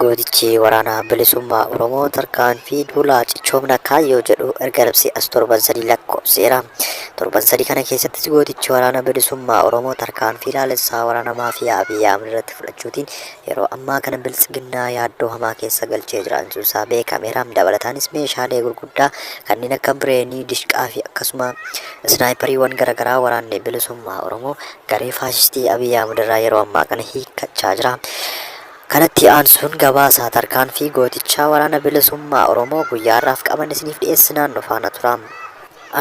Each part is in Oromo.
Gootichi Waraana Bilisummaa Oromoo tarkaanfii duula cichoomna kaayyoo jedhu erga labsee as torban sadii lakkoofseera. Torban sadii kana keessattis gootichi Waraana Bilisummaa Oromoo tarkaanfii laalessaa waraana maafiyaa Abiy Ahmed irratti fudhachuutiin yeroo ammaa kana Biltsiginnaa yaaddoo hamaa keessa galchee jiraachuu isaa beekameera. Dabalataanis meeshaalee gurguddaa kanneen akka Bireenii, Dishqaa fi akkasuma Isnaayipariiwwan garaagaraa waraanni Bilisummaa Oromoo garee faashistii Abiy Ahmed irraa yeroo ammaa kana hiikkachaa jira. Kanatti aansuun gabaasa tarkaanfii gootichaa Waraana Bilisummaa Oromoo guyyaa har'aaf qabanne isiniif dhiyeessinaan nu faana turaa.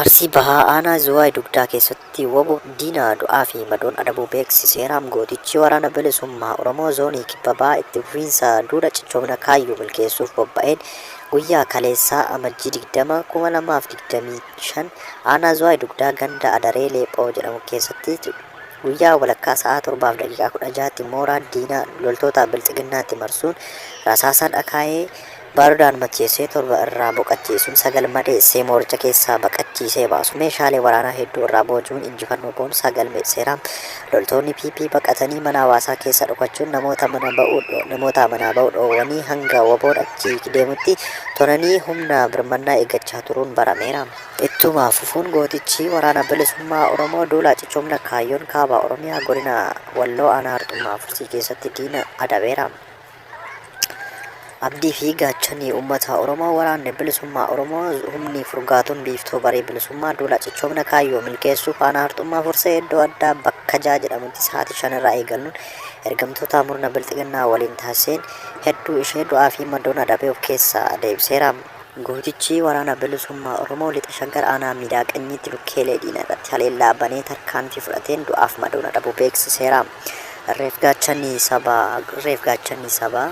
Arsii Bahaa Aanaa Zuwaay Dugdaa keessatti wbo diina du'aa fi madoon adabuu beeksiseera. Gootichi Waraana Bilisummaa Oromoo Zoonii Kibba Bahaa itti fufiinsa duula cichoomina kaayyoo milkeessuuf bobba'een guyyaa kaleessaa Amajjii 20, 2025 Aanaa Zuwaay Dugdaa ganda Adaree Leephoo jedhamu keessatti Guyyaa walakkaa sa'aa 7:16tti mooraa diinaa loltoota Bilxiginnaatti marsuun rasaasaan akaayee baarudaan macheessee 7 irraa boqachiisuun 9 madeessee mooricha keessaa baqachiisee baasu meeshaalee waraanaa hedduu irraa booji'uun injifannoo boonsaa galmeesseera. Loltoonni PP baqatanii mana hawaasaa keessa dhokachuun namoota mana ba'uu namoota manaa ba'uu dhoowwanii hanga WBOn achii deemutti tonanii humna birmannaa eeggachaa turuun barameera. Ittuma fufuun gootichi Waraana Bilisummaa Oromoo duula cichoomna kaayyoon Kaaba Oromiyaa Godina Walloo Aanaa Harxummaa Fursii keessatti diina adabeera. Abdii fi gaachanni uummata Oromoo Waraanni Bilisummaa Oromoo humni furgaatuun biiftuu barii bilisummaa duula cichoomna kaayyoo milkeessuuf Aanaa Harxummaa Fursee iddoo addaa Bakkajaa jedhamutti sa'aatii 5 irraa eegaluun ergamtoota murna Bilxiginnaa waliin taasiseen hedduu ishee du'aa fi madoon adabee of keessaa deebiseera. Gootichi Waraana Bilisummaa Oromoo Lixa Shaggar Aanaa Miidaa Qanyiitti lukkeelee diina irratti haleellaa banee tarkaanfii fudhateen du'aaf madoon adabuu beeksiseera. Irreef gaachanni sabaa Irreef gaachanni sabaa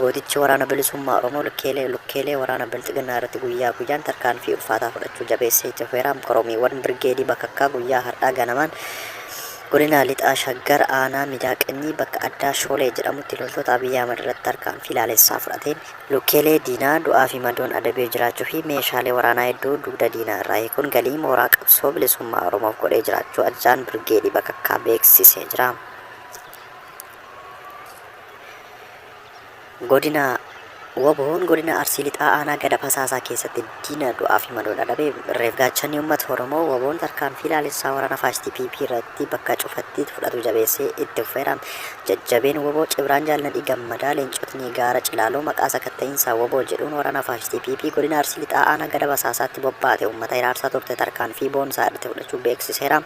Gootichi Waraana Bilisummaa Oromoo lukkeelee lukkeelee waraana Bilxiginnaa irratti guyyaa guyyaan tarkaanfii ulfaataa fudhachuu jabeessee itti fufeera. Koromiiwwan Birgeedii Bakakkaa guyyaa har'aa ganamaan Godina Lixa Shaggar Aanaa Midaa Qanyii bakka addaa Shoolee jedhamutti loltoota Abiy Ahmad irratti tarkaanfii laalessaa fudhateen Lukkeelee diinaa du'aa fi madoon adabee jiraachuu fi meeshaalee waraanaa hedduu dugda diinaa irraa hiikuun galii mooraa qabsoo bilisummaa Oromoof godhee jiraachuu ajajaan Birgeedii Bakakkaa beeksisee jira. Godina WBOn Godina Arsii Lixaa Aanaa Gadab Hasaasaa keessatti diina du'aa fi madoon adabe. Irreef gaachanni uummata Oromoo WBOn tarkaanfii laalessaa waraana faashistii PP irratti bakka cufatti fudhatu jabeessee itti fufeera. Jajjabeen wbo Cibraan Jaal Nadhii Gammadaa leencotni gaara Cilaaloo maqaa sakatta'iinsa wbo jedhuun waraana faashistii PP godina Arsii Lixaa aanaa Gadab Asaasaatti bobbaate uummata hiraarsaa turte tarkaanfii boonsaa irratti fudhachuu beeksiseera.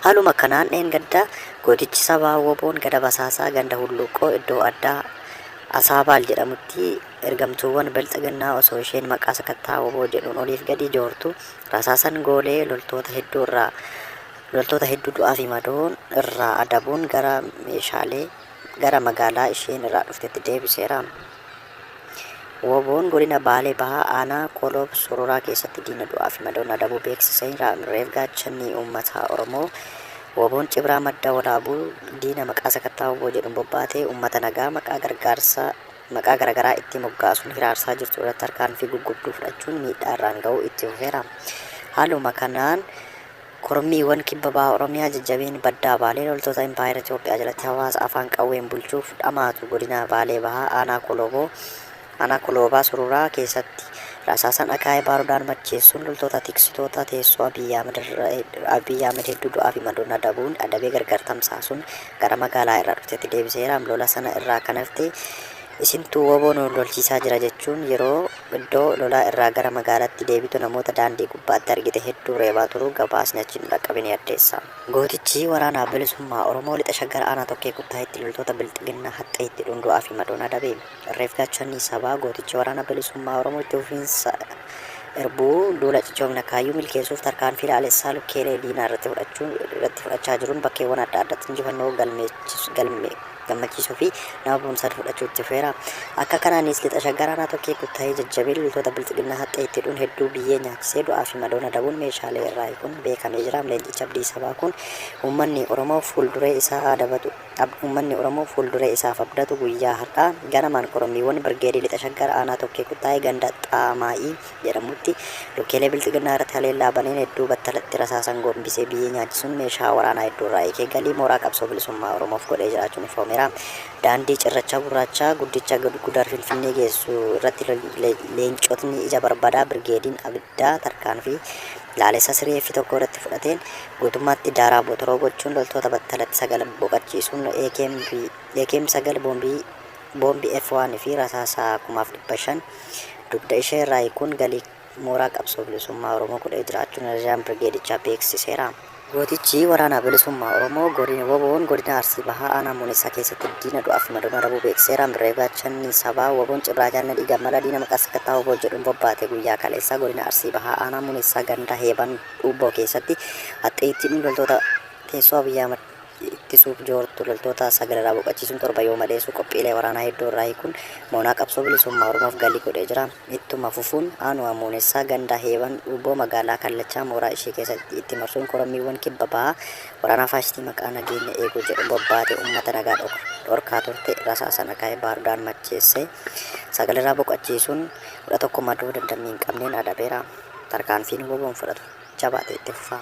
Haaluma kanaan dheengadda gootichi sabaa WBOn Gadab Asaasaa ganda Hulluuqqoo iddoo addaa Asaabaal jedhamutti ergamtuuwwan Bilxiginnaa osoo isheen maqaa sakattaa wbo jedhuun oliif gadi joortu rasaasan goolee loltoota hedduu irraa Loltoota hedduu du'aa fi madoon irraa adabuun gara meeshaalee gara magaalaa isheen irraa dhuftetti deebiseera. WBOn godina Baalee Bahaa aanaa Koloob Sororaa keessatti diina du'aa fi madoon adabuu beeksiseera. Reef gaachanni uummata Oromoo WBOn Cibraa Madda Walaabuu diina maqaa sakattaa wbo jedhuun bobbaatee uummata nagaa maqaa gargaarsa maqaa garaagaraa itti moggaasuun hiraarsaa jirtu irratti tarkaanfii guggubduu fudhachuun miidhaa irraan ga'uu itti fufeera. Haaluma kanaan Korommiiwwan Kibba Baha Oromiyaa jajjabeen Baddaa Baalee loltoota Impaayera Itoophiyaa jalatti hawaasa afaan qawween bulchuuf dhamaatu godina Baalee Bahaa aanaa Kolooboo aanaa Koloobaa Sururaa keessatti rasaasaan akaayee baarudaan macheessuun loltoota tiksitoota teessoo Abiy Ahmed Abiy Ahmed hedduu du'aa fi madoon adabuun adabee gargar tamsaasuun gara magaalaa irraa dhuftetti deebiseera. Lola sana irraa kan hafte isintu wbo nu lolchiisaa jira jechuun yeroo iddoo lolaa irraa gara magaalaatti deebitu namoota daandii gubbaatti argite hedduu reebaa turuu gabaasni achi nu dhaqqabe ni addeessa. Gootichi Waraana Bilisummaa Oromoo Lixa Shaggar Aanaa Tokkee Kuttaayeetti loltoota Bilxiginnaa haxxee itti hidhuun du'aa fi madoon adabe. Irreef gaachanni sabaa gootichi Waraana Bilisummaa Oromoo itti fufiinsa irbuu duula cichoomina kaayyoo milkeessuuf tarkaanfii laalessaa lukkeelee diinaa irratti fudhachuu irratti fudhachaa jiruun bakkeewwan adda addaatti injifannoo galmeessisu galme gammachiisuu fi nama boonsan fudhachuu itti fufeera. Akka kanaanis Lixa Shaggar Aanaa Tokkee Kuttaayee jajjabee loltoota Bilxiginnaa haxxee itti hidhuun hedduu biyyee nyaachisee du'aa fi madoon adabuun meeshaalee irraa hiikuun beekamee jira. Leencichi abdii sabaa kun uummanni Oromoo fuulduree isaa adabatu uummanni Oromoo fuulduree isaaf abdatu guyyaa har'aa ganamaan korommiiwwan Birgeedii Lixa Shaggar Aanaa Tokkee Kuttaayee ganda Xaamaa'ii jedhamutti lukkeelee Bilxiginnaa irratti haleellaa baneen hedduu battalatti rasaasan gombisee biyyee nyaachisuun meeshaa waraanaa hedduu irraa hiikee galii mooraa qabsoo bilisummaa Oromoof godhee jiraachuun ifoomeera. gabaafameera. Daandii cirrachaa gurraachaa guddicha Gudar Finfinnee geessu irratti leencotni ija barbadaa birgeediin abiddaa tarkaanfii laalessa siree fi tokko irratti fudhateen guutummaatti daaraa botoroo gochuun loltoota battalatti 9 boqachiisuun AKM 9, boombii F1 fi rasaasa 5,500 dugda ishee irraa hiikuun galii mooraa qabsoo bilisummaa Oromoo godhee jiraachuun ajajaan birgeedichaa beeksiseera. Gootichi Waraana Bilisummaa Oromoo godina WBOn godina Arsii Bahaa aanaa Muunessaa keessatti diina du'aa fi madoon adabuu beeksiseera. Mirree Gaachanni Sabaa WBOn Cibraa Jaalla Dhiiga Mala diina maqaa sakattaa wbo jedhuun bobbaate guyyaa kaleessaa godina Arsii Bahaa aanaa Muunessaa ganda Heeban Dhuubboo keessatti haxxiittiin loltoota teessoo Abiy Ahmad ittisuuf joortu loltoota 9 irraa boqachiisuun 7 yoo madeessu qophiilee waraanaa hedduu irraa hiikuun moonaa qabsoo bilisummaa Oromoof galii godhee jira. Ittuma fufuun aanuma Muunessaa ganda Heeban Dhuubboo magaalaa Kallachaa mooraa ishee keessatti itti marsuun korommiiwwan kibba bahaa waraanaa faashistii maqaa nageenya eeguu jedhuun bobbaatee uummata nagaa dhorkaa turte rasaasaan akaa'ee baarudaan macheessee 9 irraa boqachiisuun 11 madoo dandammii hin qabneen adabeera. Tarkaanfiin WBOn fudhatu jabaatee itti fufa.